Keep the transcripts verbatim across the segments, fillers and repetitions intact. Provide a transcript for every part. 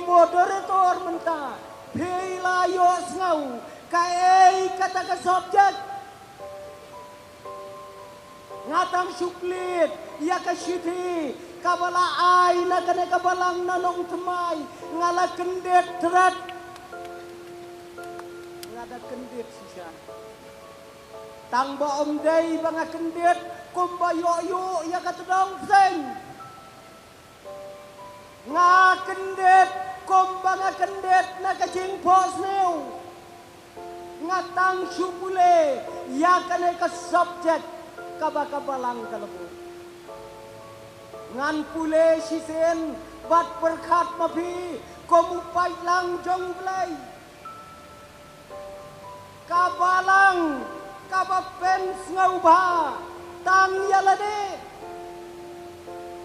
Moderator mynta, phi la ïohsngew kaei kata ka subject? Nga tang shu klet ïa ka shithi kaba la ai na kane ka balang na Nongthymmai, nga la kyndit tret. Nga da kyndit shisha. Tang ba ym dei ba nga kyndit kumba ïoh ïoh ïa ka tdong pyrthei. Nga kyndit kumba nga kyndit na ka jingphohsniew. Nga tang shu pule ïa kane ka subject kaba ka balang ka la buh. Ngan pule shisien bad pyrkhat ma phi kum u paidlang jong U Blei. Ka balang kaba pynsngewbha tang ïa lade.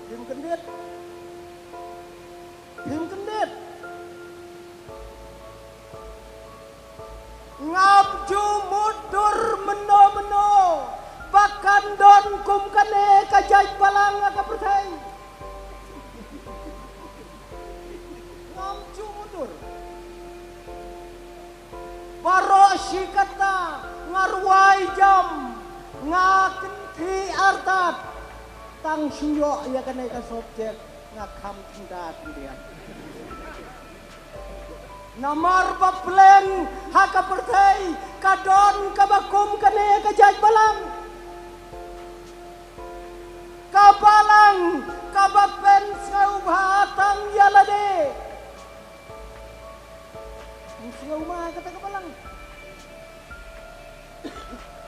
Phim kyndit. Phim kyndit. Ngam ju mutdur mynno mynno ba kan don kum kane ka jait balang ha ka pyrthei. Ngam ju mutdur. Baroh shi katta nga rwai jam, nga kynthih artat. Tang shu ïoh ïa kane ka subject nga kham khynda khyndiat. Namar ba pleng ha ka pyrthei ka don kaba kum kane ka jait balang. Ka balang kaba pynsngewbha tang ïa lade. Phi sngewma kata ka balang?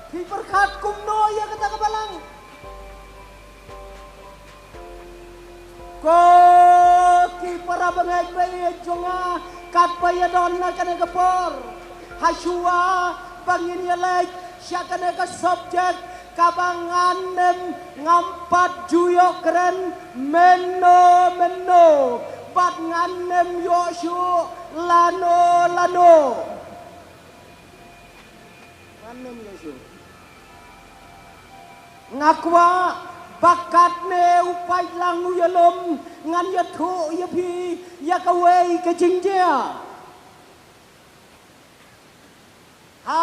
Phi pyrkhat kumno ïa kata ka balang? Ko ki para bangeit ba ïeit jong nga, katba ïadon na kane ka por, ha shuwa ba ngin ïa leit sha kane ka subject kaba ngan nym ngam pat ju ïoh kren mynno mynno bad ngan nym ïoh shuh lano lano. Ngan nym ïoh shuh. Nga kwah ba katne u paidlang u ïalum ngan ïathuh ïa phi ïa kawei ka jingjia. Ha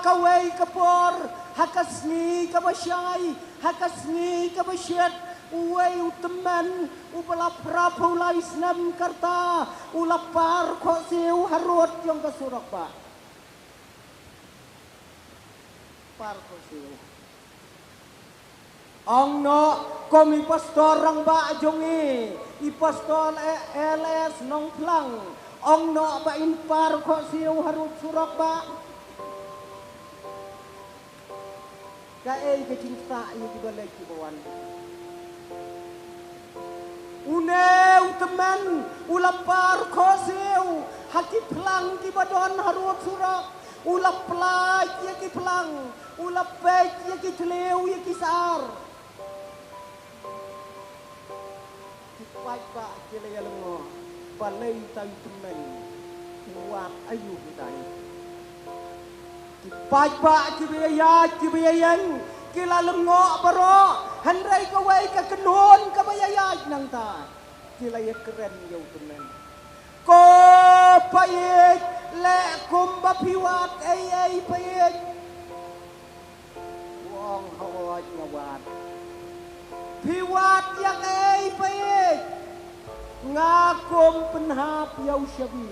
kawei ka por, ha ka sngi kaba shai, ha ka sngi kaba shit, uwei u tymmen uba la phra phew lai snem ka rta u la par khohsiew harud jong ka surok bah. Par khohsiew. Ong noh kum i pastor rangbah jong ngi, i pastor L S Nongphlang. Ong noh ba in par khohsiew harud surok bah. Kaei ka jingktah ïa kiba leit kiba wan? Une u tymmen u la par khohsiew ha ki phlang kiba don harud surok. U la pynlait ïa ki phlang, u la peit ïa ki thliew ïa ki sar. Ki paidbah ki la ïa lyngngoh, balei utai u tymmen u wad aïu utai? Ki paidbah kiba ïaid kiba ïeng ki la lyngngoh baroh, hynrei kawei ka kynhun kaba ïaid nangta ki la ïakren ïa u tymmen. Ko paieit, leh kumba phi wad ei ei paieit. U ong, hooid nga wad. Phi wad ïa kaei paieit? Nga kum pynhap ïa u shabi.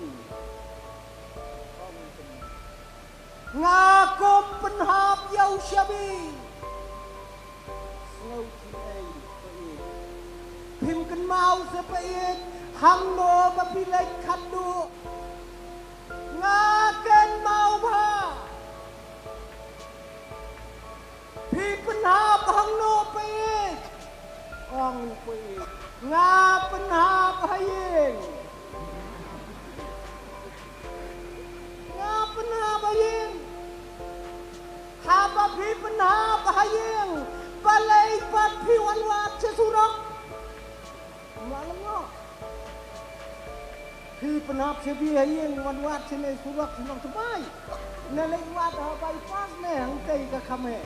Nga kum pynhap ïa u shabi. Sngew jingei paieit. Phim kynmaw se paieit hangno ba phi leit khatduh. Nga kynmaw bha. Phi pynhap hangno paieit? Ong paieit, nga pynhap ha ïing. Nga pynhap ha ïing. Haba phi pynhap ha ïing, balei pat phi wan wad sha surok? Ym lah lyngngoh. Phi pynhap shabi ha ïing, wan wad shane surok sha Nongthymmai. Naleit wad ha bypass ne hangtei ka kham heh.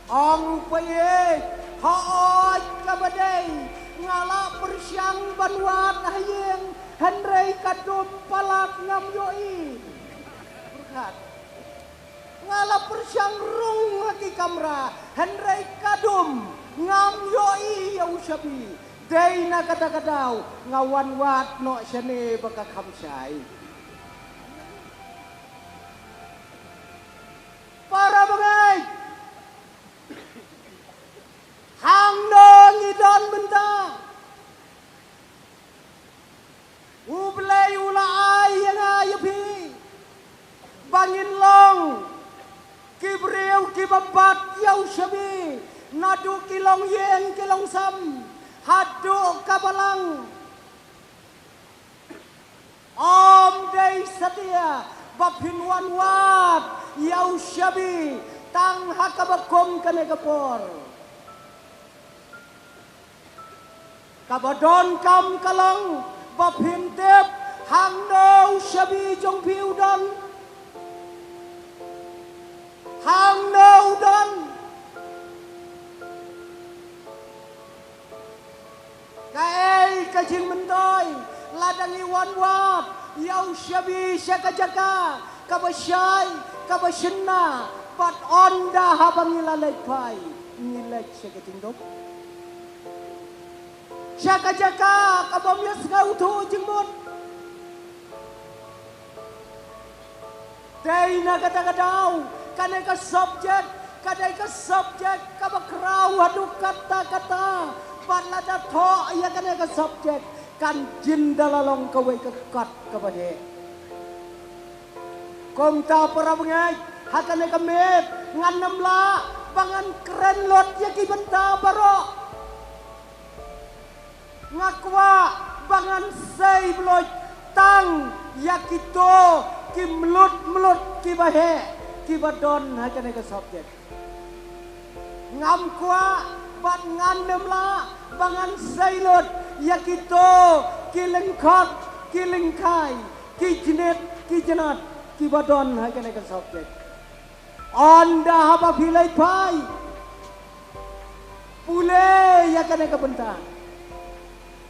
Ong u paieit, hooid kaba dei, Nga la pyrshang ban wad ha ïing, hynrei ka dum palat ngam ïohi. Pyrkhat. Nga la pyrshang rung ha ki kamra, hynrei ka dum ngam ïohi ïa u shabi. Dei na kata ka daw nga wan wad noh shane ba ka kham shai. Para bangeit, hangno ngi don mynta? U Blei u la ai ïa nga ïa phi ba ngin long ki briew kiba bat ïa u shabi, naduh ki longïing ki longsam haduh ka balang. Ym dei satia ba phin wan wad ïa u shabi tang ha kaba kum kane ka por. Kaba donkam ka long ba phin tip hangno u shabi jong phi u don. Hangno u don. Kaei ka jingmyntoi lada ngi wan wad ïa u shabi sha ka jaka kaba shai, kaba shynna, bad ynda haba ngi la leit phai ngi leit sha ka jingdum, sha ka jaka kaba ym ïa sngewthuh jingmut. Dei na kata ka daw kane ka subject ka dei ka subject kaba khraw haduh katta katta. Bad lada thoh ïa kane ka subject kan jin da la long kawei ka kot kaba heh. Kumta para bangeit, ha kane ka miet ngan ym lah ba ngan kren lut ïa ki bynta baroh. Nga kwah ba ngan sei bluit tang ïa kito ki mlut mlut kiba heh kiba don ha kane ka subject. Ngam kwah bad ngan ym lah ba ngan sei lut ïa kito ki lyngkhot, ki lyngkhai, ki jnit, ki jnat kiba don ha kane ka subject. Ynda haba phi leit phai, pule ïa kane ka bynta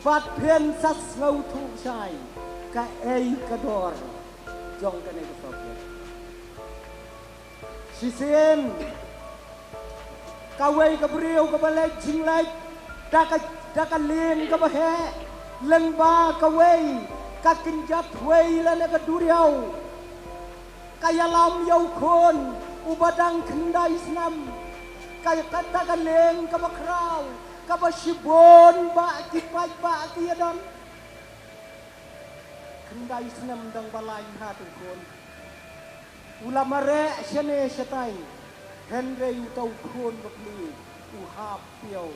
bad phin sa sngewthuh shai kaei ka dor jong kane ka subject. Shisien kawei ka briew kaba leit jingleit da ka, da ka lieng kaba heh lyngba kawei ka kynja thwei lane ka duriaw. Ka ïalam ïa u khun uba dang khyndai snem. Ka, kata ka lieng kaba khraw kaba shibun ba ki paidbah ki ïadon. Khyndai snem dang ba lai hat u khun. U la mareh shane shatai, hynrei uta u khun ba pli u hap piew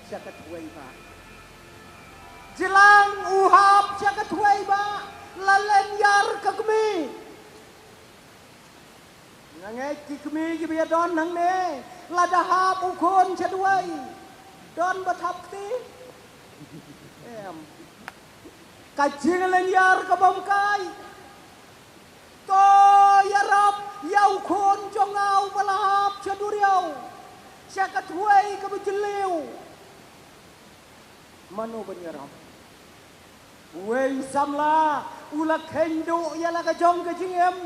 sha ka thwei ba. Jlang u hap sha ka thwei ba, la lynñiar ka kmie. Nga ngeit ki kmie kiba ïadon hangne, lada hap u khun sha thwei, don ba thap kti? Em. Ka jinglynñiar ka bym kai. To ïarap ïa u khun jong nga uba la hap sha duriaw, sha ka thwei kaba jylliew. Mano ban ïarap? Uwei u samla u la kheiñ duh ïa la ka jong ka jingim,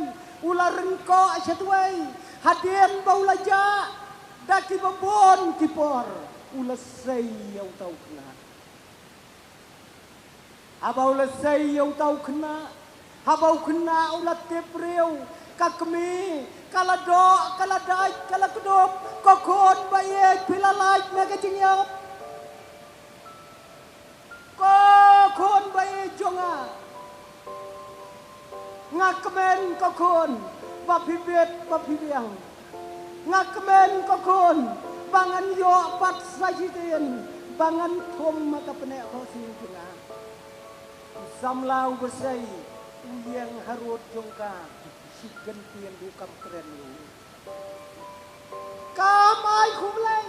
u la ryngkoh sha thwei. Hadien ba u la jah da kiba bun ki por, u la sei ïa uta u khynnah. Haba u la sei ïa uta u khynnah, haba u khynnah u la tip briew, ka kmie ka la doh, ka la dait, ka la kdup. Ko khun ba ïeit, phi la lait na ka jingïap? Ko khun ba ïeit jong nga, nga kmen ko khun ba phi bit ba phi biang. Nga kmen ko khun ba ngan ïoh pat sa shisien ba ngan thung ha ka pneh khosing jong nga. U samla uba sei u ïeng harud jong ka, shi kyntien ruh kam kren ruh. Kam ai khublei.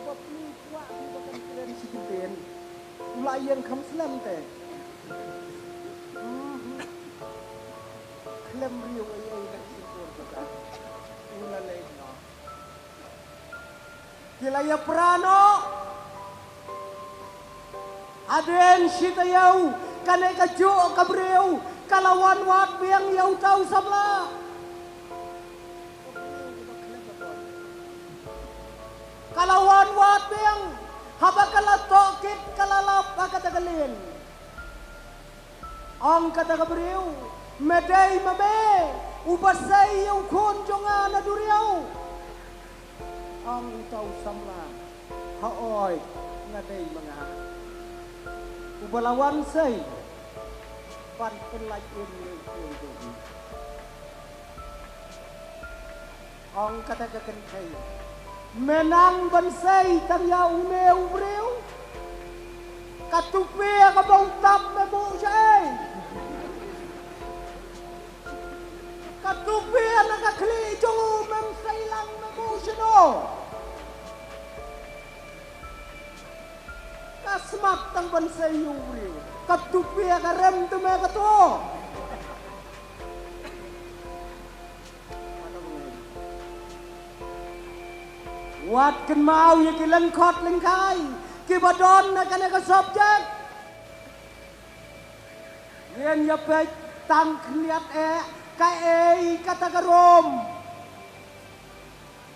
Ba phi kwah phi ba kan kren shi kyntien. U la ïeng kham slem te. Mhm. Khlem riew ei ei na shyntur jong ka. U la leit noh. Ki la ïapra noh. Hadien shi taïew, kane ka juh ka briew ka la wan wad biang ïa uta u samla. Ka la wan wad biang, haba ka la tohkit ka la lap ha kata ka lieng. Ong kata ka briew, me dei ma me uba sei ïa u khun jong nga na duriaw? Ong uta u samla, haoid, nga dei ma nga. Uba la wan sei ban pynlait im ïa u khun jong u. Ong kata ka kynthei, me nang ban sei tang ïa une u briew? Ka tupia kaba u tap me buh shaei? Ka tupia na ka khlieh jong u mem sei lang me buh shano? Ka smat tang ban sei ïa u briew. Ka tupia ka rem te me ka to. Wat kynmaw ïa ki lyngkhot lyngkhai kiba don na kane ka subject. Ngin ïa peit tang khyndiat eh, kaei kata ka Rom.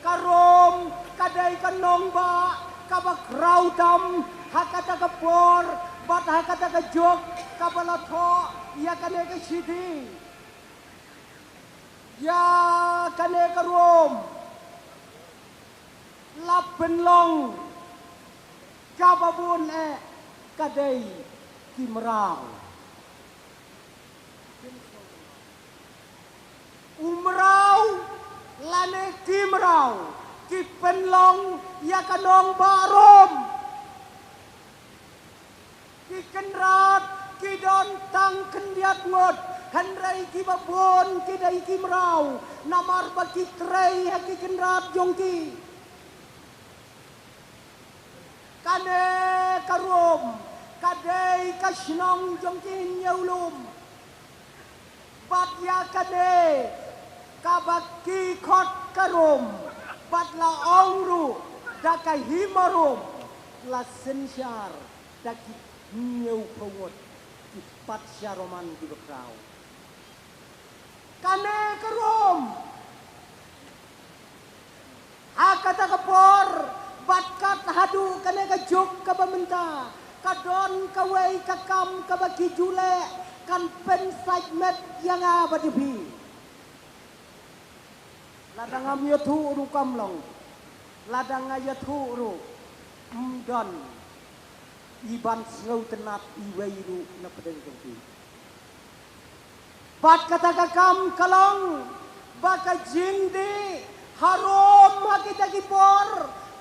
Ka Rom ka dei ka nongbah kaba khraw tam ha kata ka por bad ha kata ka juk kaba la thoh ïa kane ka shithi. Ïa kane ka Rom la pynlong kaba bun eh ka dei ki mraw. U mraw lane ki mraw ki pynlong ïa ka nongbah Rom. Ki kynrad ki don tang khyndiat ngut, hynrei kiba bun ki dei ki mraw, namar ba ki trei ha ki kynrad jong ki. Kane ka Rom ka dei ka shnong jong ki hynñiew lum. Bad ïa kane kaba ki khot ka Rom, bad la ong ruh da ka hima Rom, la synshar da ki hynñiewphew ngut ki patsha Roman kiba khraw. Kane ka Rom, ha kata ka por bad kat haduh kane ka juk kaba mynta, ka don kawei ka kam kaba ki ju leh kan pynsait met ïa nga bad ïa phi. Lada ngam ïathuh ruh kam long, lada nga ïathuh ruh ym don i ban sngewtynnat iwei ruh na pdeng jong phi. Bad kata ka kam ka long ba ka jingdih harum ha kita ki por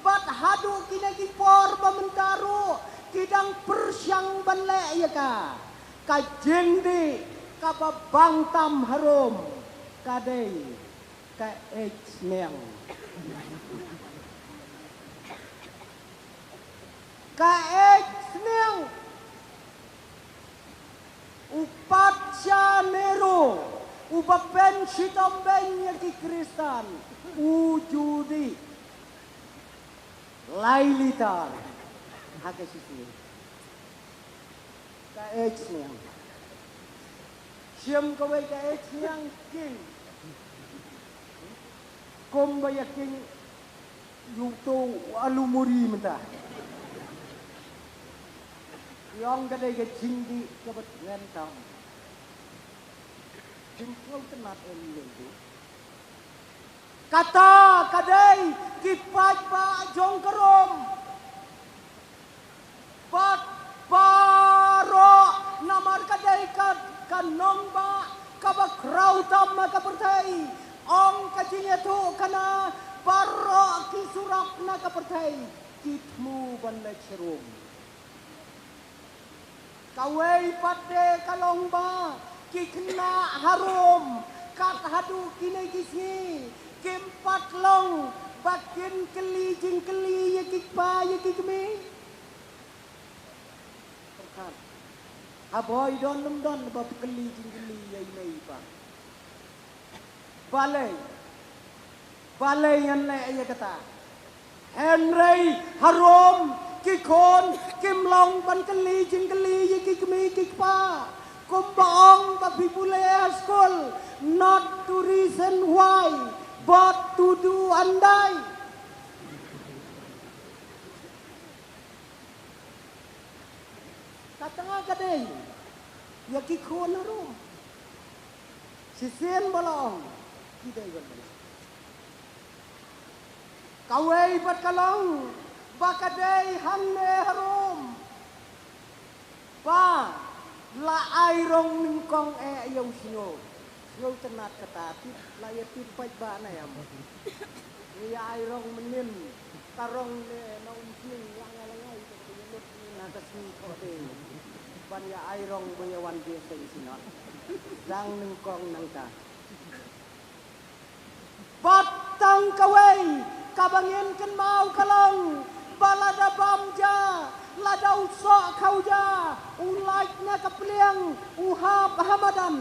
bad haduh kine ki por ba mynta ruh ki dang pyrshang ban leh ïa ka. Ka jingdih kaba bang tam harum ka dei ka eit sniang. Ka eit sniang. U patsha Nero, uba pynshitom beiñ ïa ki Khristan, u ju dih lai litar ha ka shi sngi. Ka eit sniang. Shim kawei ka eit sniang king. Kumba ïa king ïa uto u alu muri mynta. Ïa ong ka dei ka jingdih kaba tngen tam. Jingpyntynnat em ïa uto. Kata ka dei ki paidbah jong ka Rom. Bad baroh namar ka dei ka, ka nongbah kaba khraw tam ha ka pyrthei. Ong ka jingïathuhkhana baroh ki surok na ka pyrthei ki thmu ban leit sha Rom. Kawei pat de ka long ba ki khynnah ha Rom kat haduh kine ki sngi kim pat long ba kin kylli jingkylli ïa ki kpa ïa ki kmie. Pyrkhat. Haba i don lem don ba kylli jingkylli ïa i mei i pa. Balei? Balei ngan leh ïa kata? Hynrei ha Rom Ki khun kim long ban kylli jingkylli ïa ki kmie ki kpa. Kumba ong ba phi pule ha skul, not to reason why, but to do and die. Ka tnga ka dei ïa ki khun harum. Shisien ba la ong ki dei ban bang. Kawei pat ka long ba ka dei hangne harum ba la ai rong nyngkong eh ïa u sngew. Sngew tynnat kata tip la ïa tip paidbah na ïam. Ngi ïa ai rong mynnin ka rong ne na um sning la nga la ngai ka ka lut mynnin ha ka sngi ko de. Ban ïa ai rong ba ïa wan de sa i sinot. Dang nyngkong nangta. Bad tang kawei kaba ngin kynmaw ka long ba lada bam ja, lada u soh khaw ja, u lait na ka pliang, u hap ha madan.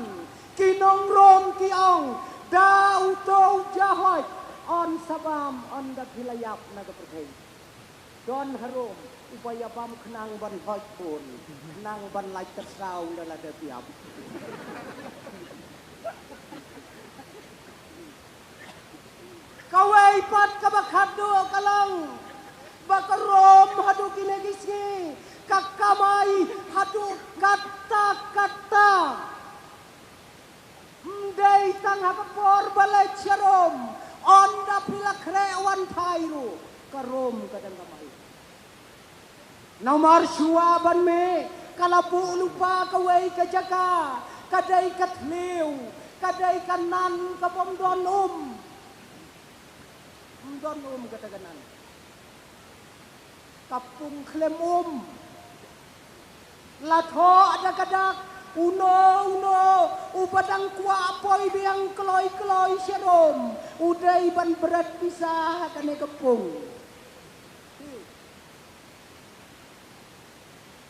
Ki nong Rom ki ong, da uto u ja hoit, yn sa bam ynda phi la ïap na ka pyrthei. Don harum uba ïa bam khnang ban hoit bun, khnang ban lait tyrsaw la lada biap. Kawei pat kaba khatduh ka long ba ka Rom haduh kine ki sngi ka kamai haduh katta katta. Ym dei tang ha ka por ba leit sharum, ynda phi la khreh wan phai ruh ka Rom ka dang kamai. Namar shuwa ban mih ka la buh lypa kawei ka jaka, ka dei ka thliew, ka dei ka nan ka bym don um. Ym don um kata ka nan. Ka pung khlem um. La thoh da ka dak, uno uno uba dang kwah poi biang kloi kloi sharum, u dei ban bret pisa ha kane ka pung.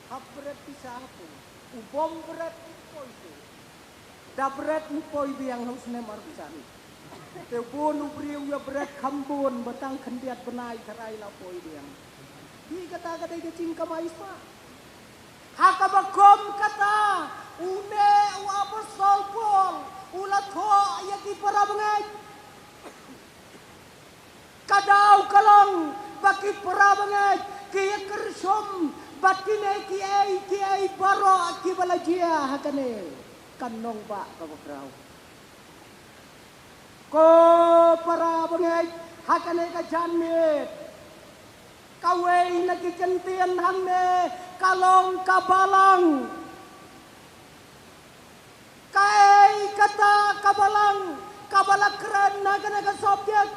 Hap bret pisa ha pung. U bym bret u poi te. Da bret u poi biang ha u snem arphew san. Te bun u briew ïa bret kham bun ba tang khyndiat bnai tharai la poi biang. Dei kata ka dei ka jingkamai spah. Ha kaba kum kata, une u apostol Paul u la thoh ïa ki para bangeit. Ka daw ka long ba ki para bangeit ki ïa kyrsum bad kine kiei kiei baroh kiba la jia ha kane ka nongbah kaba khraw. Ko para bangeit, ha kane ka janmiet kawei na ki kyntien hangne ka long ka balang. Kaei kata ka balang kaba la kren ha kane ka subject?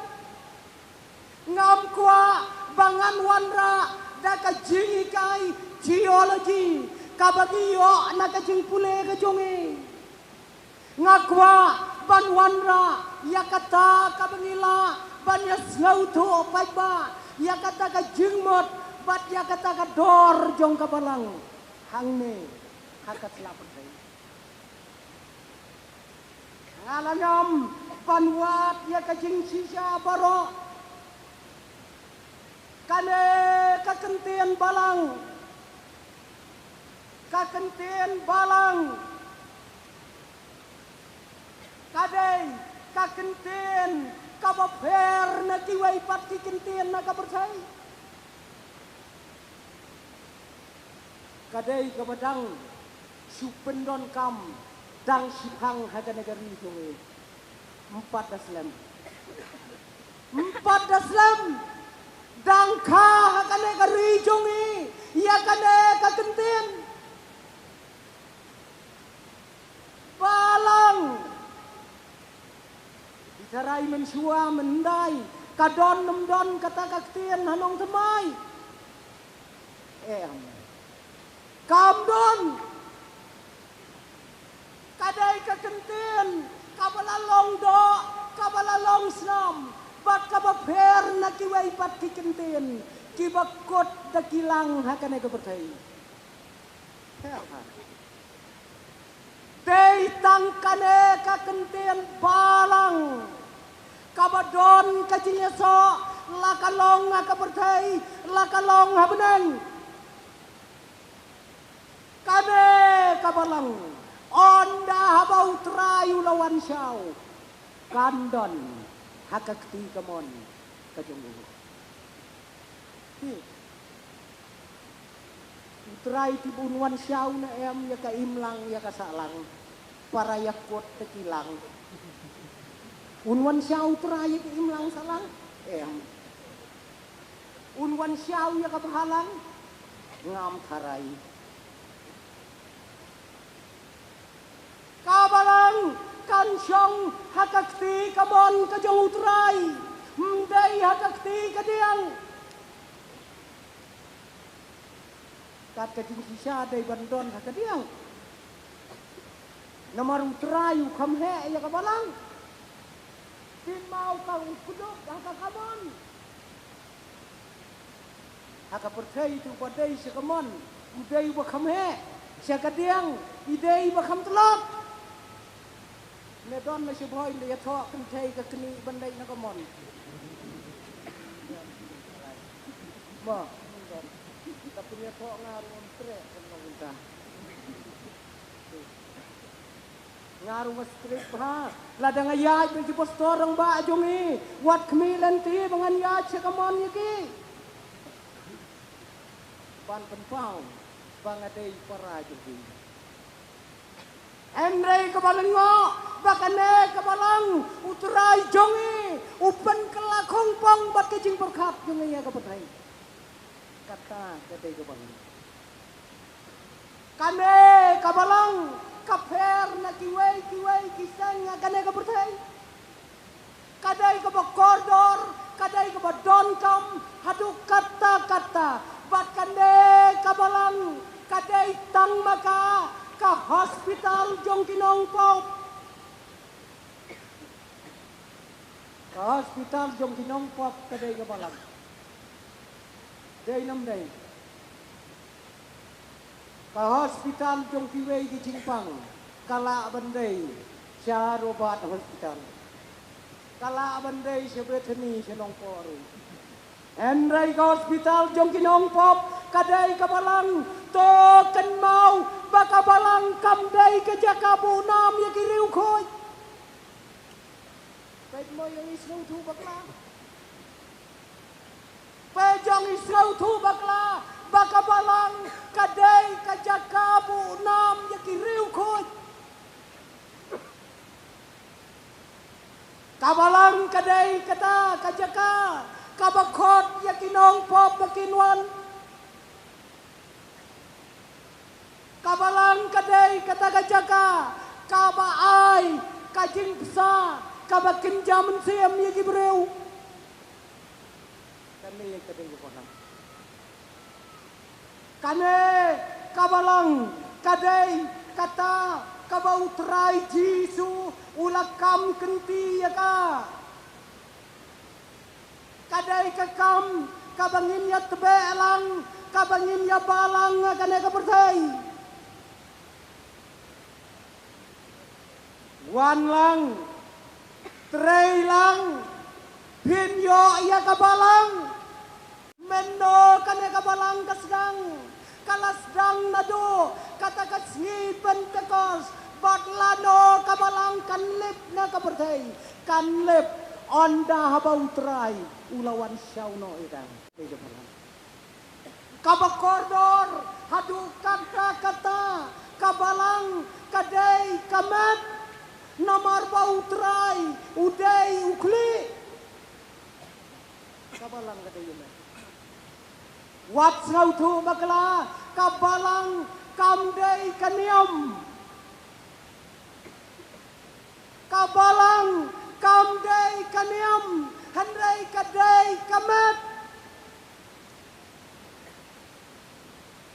Ngam kwah ba ngan wanrah da ka jinghikai theology kaba ngi ïoh na ka jingpule ka jong ngi. Nga kwah ban wanrah ïa kata kaba ngi lah ban ïa sngewthuh paidbah, ïa kata ka jingmut bad ïa kata ka dor jong ka balang hangne ha ka sla pyrthei. Nga la ngam ban wad ïa ka jingshisha baroh. Kane ka kyntien balang, ka kyntien balang ka dei ka kyntien kaba pher na kiwei pat ki kyntien na ka pyrthei. Ka dei kaba dang shu pyndonkam, dang shiphang ha kane ka ri jong ngi. Ym pat da slem. Ym pat da slem. Dang kha ha kane ka ri jong ngi ïa kane ka kyntien balang. Ki tharai mynshuwa myndai ka don ym don kata ka ktien ha nongthymmai? Em. Kam don. Ka dei ka kyntien kaba la long doh, kaba la long snam bad kaba pher na kiwei pat ki kyntien kiba kut da ki lang ha kane ka pyrthei. Pher ha. Dei tang kane ka kyntien balang kaba don ka jingïasoh La ka long ha ka pyrthei, la ka long ha bneng. Kane ka balang, ynda haba u Trai u la wan shaw, kan don ha ka kti kamon ka jong u. Hi. U Trai tip un wan shaw ne em ïa ka imlang ïa ka sahlang. Para ïa kot te ki lang. Un wan shaw u Trai ïa ka imlang sahlang? Em. Un wan shaw ïa ka bhalang? Ngam tharai. Ka balang kan shong ha ka kti kamon ka jong u Trai. Ym dei ha ka kti kadiang. Kat ka jingshisha dei ban don ha kadiang. Namar u Trai u kham heh ïa ka balang. Pynmaw ka u kuduk ha ka kamon. Ha ka pyrthei tu ba dei sha kamon, u dei uba kham heh, sha kadiang, i dei uba kham tlot. Ne don na shibhoi ne ïathoh kynthei ka kni ban dei na kamon. Mo, don. Ka pynïathoh nga ruh treh kan long ta. Nga ruh nga strict bha. Lada nga ïaid bad ki pastor rangbah jong ngi, wat khmih lynti ba ngan ïaid sha kamon ïa ki. Ban pynpaw ba nga dei para jong ki. Hynrei kaba lyngngoh ba kane ka balang u Trai jong ngi u pynkylla khongpong bad ka jingpyrkhat jong ngi ïa ka pyrthei. Kata ka dei ka balang. Kane ka balang ka pher na kiwei kiwei ki seng ha kane ka pyrthei. Ka dei kaba kordor, ka dei kaba donkam haduh katta katta. Bad kane ka balang ka dei tang ma ka ka hospital jong ki nongpop. Ka hospital jong ki nongpop ka dei ka balang. Dei ne ym dei? Ka hospital jong kiwei ki jingpang ka lah ban dei sha Robert Hospital. Ka lah ban dei sha Bethany sha Nongpoh ruh. Hynrei ka hospital jong ki nongpop ka dei ka balang. To kynmaw ba ka balang kam dei ka jaka buh nam ïa ki riewkhuid. Peit mo ïa ngi sngewthuh bakla. Peit jong ngi sngewthuh bakla ba ka balang ka dei ka jaka buh nam ïa ki riewkhuid. Ka balang ka dei kata ka jaka kaba khot ïa ki nongpop ba kin wan. Ka balang ka dei kata ka jaka kaba ai ka jingbsa kaba kynja mynsiem ïa ki briew. Kane ka dei ka balang. Kane ka balang ka dei kata kaba u Trai Jisu u la kam kynti ïa ka. Ka dei ka kam kaba ngin ïa tbeh lang, kaba ngin ïa balang ha kane ka pyrthei. Wan lang, trei lang, phin ïoh ïa ka balang. Mynno kane ka balang ka sdang? Ka la sdang naduh kata ka sngi Pentekost, bad lano ka balang kan lip na ka pyrthei, kan lip ynda haba u Trai u la wan shaw noh ïa ka. Kaba kordor haduh katta katta, ka balang ka dei ka met, namar ba u Trai u dei u khlieh. Ka balang ka dei ïa me. Wat sngewthuh bakla, ka balang kam dei ka niam. Ka balang kam dei ka niam, hynrei ka dei ka met.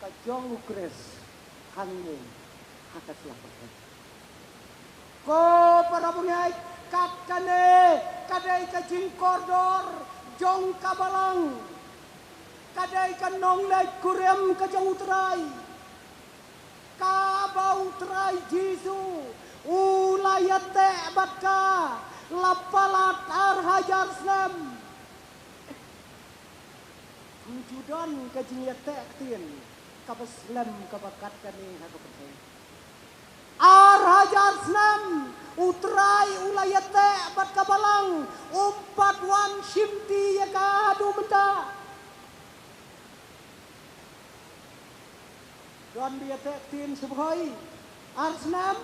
Ka jong u Khrist hangne ha ka sla pyrthei. Ko para bangeit, kat kane ka dei ka jingkordor jong ka balang. Ka dei ka nongleit kurim ka jong u Trai. Kaba u Trai Jisu u la ïateh bad ka la palat ar hajar snem. Ju don ka jingïateh ktien kaba slem kaba kat kane ha ka pyrthei. Ar hajar snem U Trai u la ïateh bad ka balang, um pat wan shimti ïa ka haduh mynta. Don ba ïateh ktien sha bhoi ar snem.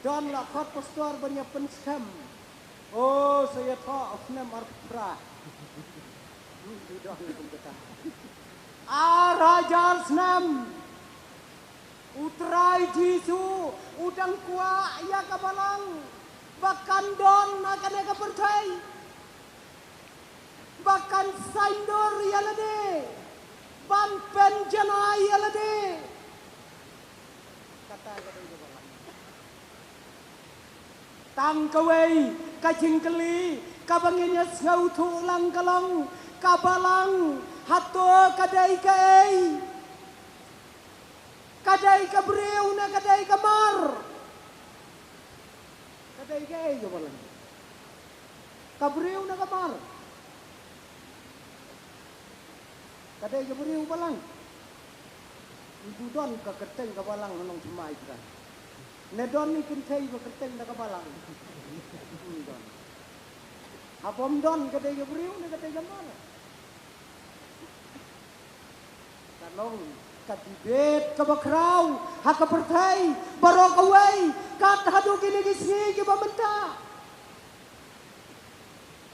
Don la khot pastor ban ïa pynskhem. O, sa ïathoh snem arphew phra. Hmm, ju don kum kata. Ar hajar snem. U Trai Jisu u dang kwah ïa ka balang ba kan don ha kane ka pyrthei, ba kan saiñdur ïa lade, ban pynjanai ïa lade. Kata ka dei ka balang. Tang kawei ka jingkylli kaba ngin ïa sngewthuh lang ka long, ka balang hato ka dei kaei? Ka dei ka briew ne ka dei ka mar? Ka dei kaei ka balang? Ka briew ne ka mar? Ka dei ka briew balang. Ngi ju don ka kyrteng ka balang ha nongthymmai Trai. Ne don i kynthei ba kyrteng da ka balang? Ym don. Haba ym don, ka dei ka briew ne ka dei ka mar? Ka long ka debate kaba khraw ha ka pyrthei baroh kawei, kat haduh kine ki sngi kiba mynta.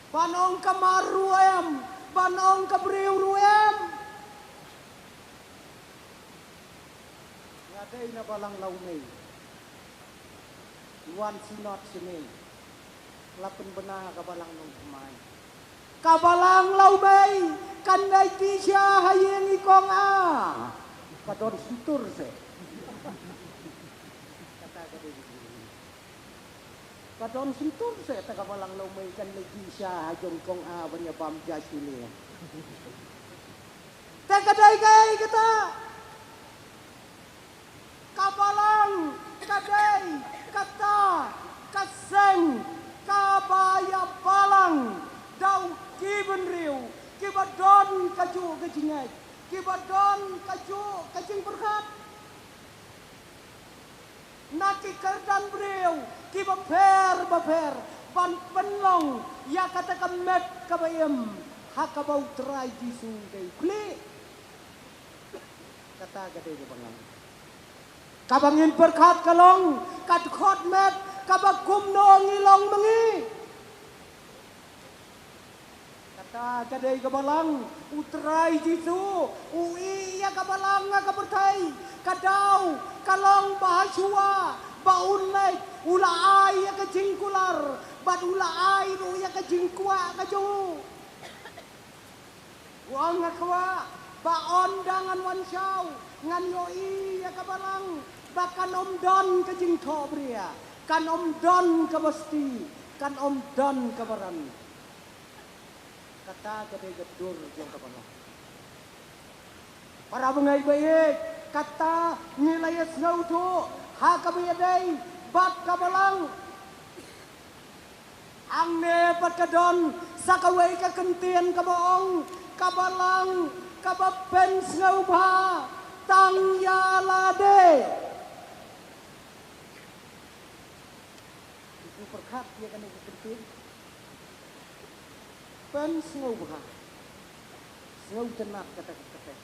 Ban ong ka mar ruh em, ban ong ka briew ruh em. Nga dei na balang Lawmei. Wan synod shane. La pynbna ka balang nongthymmai. Ka balang Lawmei kan leit dih sha ha ïing i kong A. Ka don shyntur seh. Kata ka dei. Ka don shyntur seh, te ka balang Lawmei kan leit dih sha ha jong kong A ban ïa bam ja shiliang. Te ka dei kaei kata? Ka balang ka dei kata ka seng kaba ïa balang da u ki bynriew kiba don kajuh ka jingngeit, kiba don kajuh ka jingpyrkhat na ki kyrdan briew kiba pher ba pher, ban pynlong ïa kata ka met kaba im ha kaba U Trai Jisu u dei u khlieh. Kata ka dei ka balang. Kaba ngin pyrkhat ka long, ka dkhot met kaba kumno ngi long ma ngi. Kata ka dei ka balang. U Trai Jisu u ïeh ïa ka balang ha ka pyrthei. Ka daw ka long ba ha shuwa ba un leit, u la ai ïa ka jingkular bad u la ai ruh ïa ka jingkwah ka jong u. U ong, nga kwah ba ynda ngan wan shaw, ngan ïohi ïa ka balang ba kan ym don ka jingthohbria, kan ym don kaba sti, kan ym don kaba ran. Kata ka dei ka dur jong ka balang. Para bangeit ba ïeit, kata ngi la ïa sngewthuh ha kaba ïadei bad ka balang. Hangne pat ka don sa kawei ka kyntien kaba ong, ka balang kaba pynsngewbha tang ïa lade. Phi pyrkhat ïa kane ka kyntien? Pynsngewbha. Sngewtynnat kata ka kyrteng.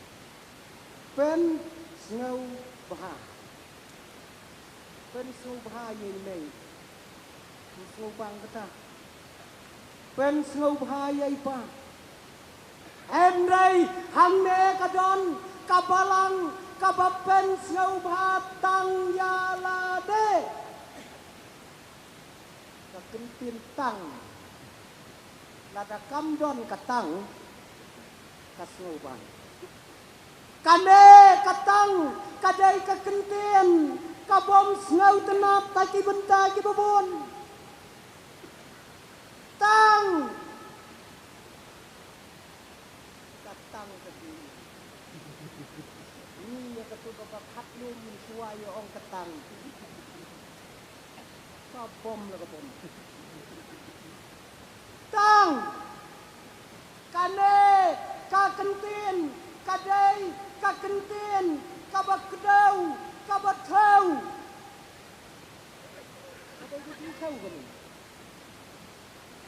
Pynsngewbha. Pynsngewbha ïa i mei. Pynsngewbha kata. Pynsngewbha ïa i pa. Hynrei hangne ka don ka balang kaba pynsngewbha tang ïa lade. Ka kyntien tang. Lada kam don ka tang, ka sngewbha. Kane ka tang ka dei ka kyntien kabym sngewtynnat ha ki bynta kiba bun. Tang. Ka tang ka dei. Ngi ïa katu kaba khat lum mynshuwa ïa ong ka tang. Ka bom la ka bom. Tang. Kane ka kyntien ka dei ka kyntien kaba kdew, kaba thew. Ka dei ka jingthew kane.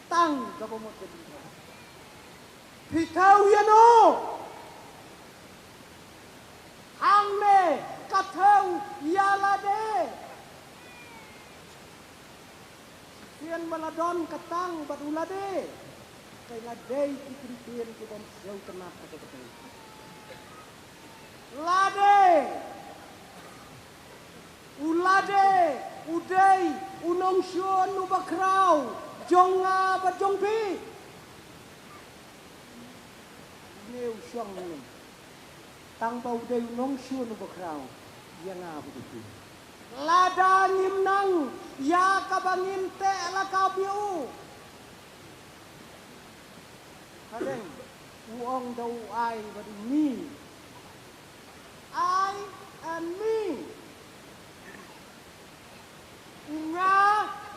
Tang kaba mut ka jingthew. Phi thew ïa no? Hangne ka thew ïa lade. Shisien ba la don ka tang bad u lade, ka la dei ki kyntien ki bym sngewtynnat ha ka pyrthei. Lade, u lade u dei u nongshun uba khraw jong nga bad jong phi. Une u shong une. Tang ba u dei u nongshun uba khraw ïa nga bad ïa phi. Lada ngim nang ïa kaba ngin teh lakab ïa u. Hadeng u ong da u I bad u me. I and me. U nga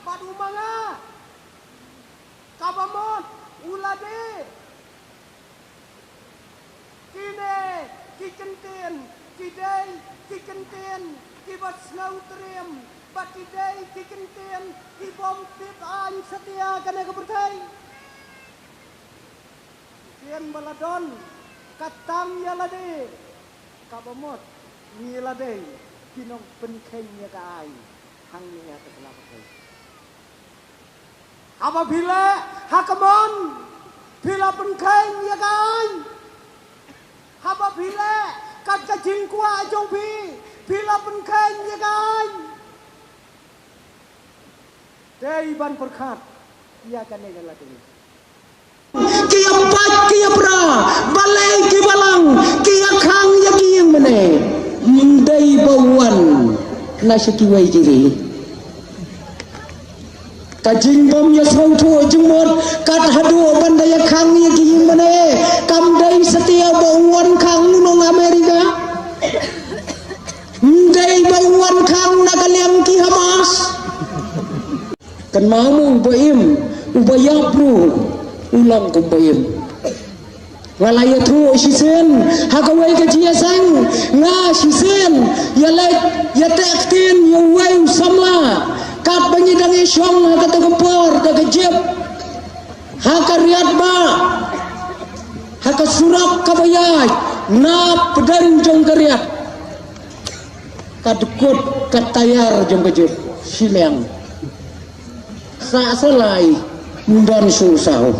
bad u ma nga. Kaba mut u lade. Kine ki kyntien ki dei ki kyntien kiba sngewtriem bad ki dei ki kyntien ki bym tip aiñ satia kane ka pyrthei. Shisien ba la don ka tang ïa lade, kaba mut ngi la dei ki nongpynkheiñ ïa ka aiñ hangne ha ka sla pyrthei. Haba phi leh ha ka mon phi la pynkheiñ ïa ka aiñ. Haba phi leh kat ka jingkwah jong phi phi la pynkheiñ ïa ka aiñ. Dei ban pyrkhat ïa kane ka lade. Ki ïa pait ki ïa pra, balei ki balang ki ïa khang ïa ki ïing mane. Ym dei ba wan na sha kiwei ki ri. Ka jingbym ïa sngewthuh jingmut kat haduh ban da ïa khang ïa ki ïing mane. Kam dei satia ba wan khang u nong Amerika. Ym dei ba u wan khang na ka liang ki Hamas. Kynmaw mo uba im, uba ïap ruh u long kum ba im. Nga la ïathuh shisien ha kawei ka jingïaseng, nga shisien ïa leit ïa teh ktien ïa uwei u samla katba ngi dang ïashong ha kata ka por da ka jip ha ka riat ba ha ka surok kaba ïaid na pdeng jong ka riat. Ka dkut ka tayar jong ka jip shiliang. Sa salai ym don shuh saw.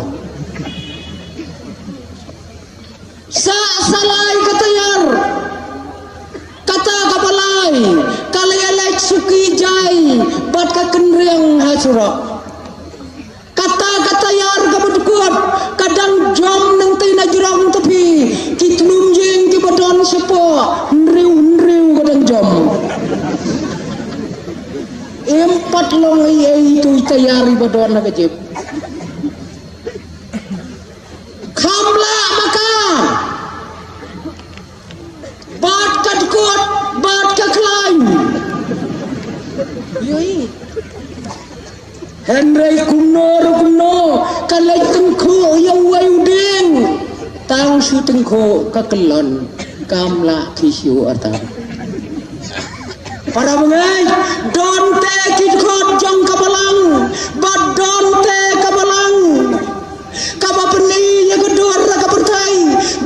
Sa salai ka tayar. Kata ka balai ka la ïaleit suki jai bad ka kynriang ha surok. Kata ka tayar kaba dkut ka dang jom nangtei na jrong tapi ki tnum ïing kiba don shapoh hynriew hynriew ka dang jom. Em pat long ei ei tu i tayar iba don ha ka jip. Kham lah ma ka. Bad ka dkut bad ka khlaiñ. Ïoi. Hynrei kumno ruh kumno ka leit tyngkhuh ïa uwei u dieng. Tang shu tyngkhuh ka kyllon kam lah ki shu arta. Para bangeit, don te ki dkhot jong ka balang bad don te ka balang kaba pyni ïa ka dur ka pyrthei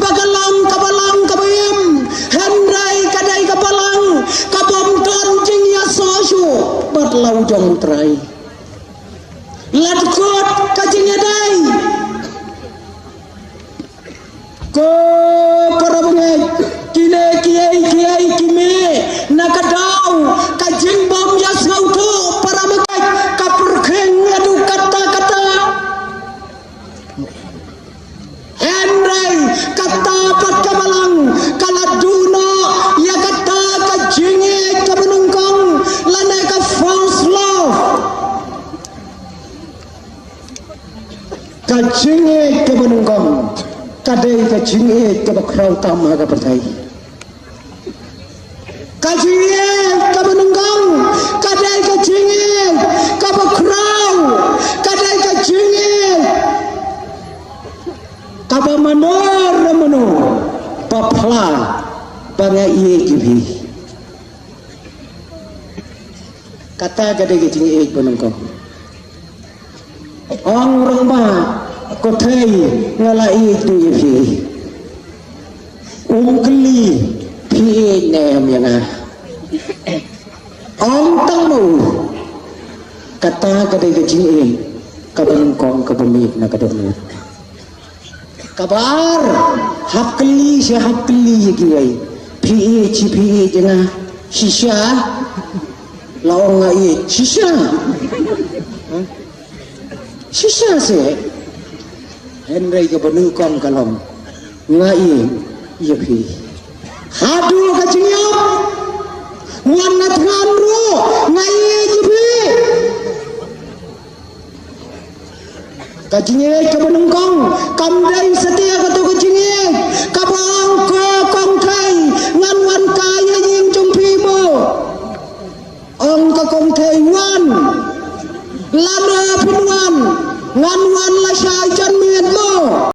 ba ka long ka balang kaba im. Hynrei ka dei ka balang kabym don jingïasoh shuh bad la u jong u Trai. La dkut ka jingïadei. Ko para bangeit, kine kiei kiei ki mih na ka daw ka jingbym ïasngewthuh para bangeit, ka pyrkhing haduh katta katta. Hynrei kata pat ka balang ka la duh noh ïa kata ka jingïeit kaba nyngkong lane ka first love. Ka jingïeit kaba nyngkong ka dei ka jingïeit kaba khraw tam ha ka pyrthei. Ka jingïeit kaba nyngkong ka dei ka jingïeit kaba khraw, ka dei ka jingïeit Kaba mano re mano ba phla ba nga ïeit ïa phi. Kata ka dei ka jingïeit ba nyngkong. Ong rangbah, ko thei, nga la ïeit ïa phi. Um kylli phi ïeit ne em ïa nga. Ong tang ma u. Kata ka dei ka jingïeit kaba nyngkong kaba miet na ka dohnud. Kaba ar, hap kylli sha hap kylli ïa kiwei. Phi ïeit shi phi ïeit ïa nga? Shisha? La ong nga ïeit. Shisha? Shisha se. Hynrei kaba nyngkong ka long nga ïeit ïa phi. Haduh ka jingïap, wan na thngan ruh nga ïeit ïa phi. Ka jingïeit kaba nyngkong kam dei satia kato ka jingïeit kaba ong ko kong thei, ngan wan kai ha ïing jong phi mo. Ong ka kong thei wan. Lano phin wan, ngan wan lashai janmiet mo.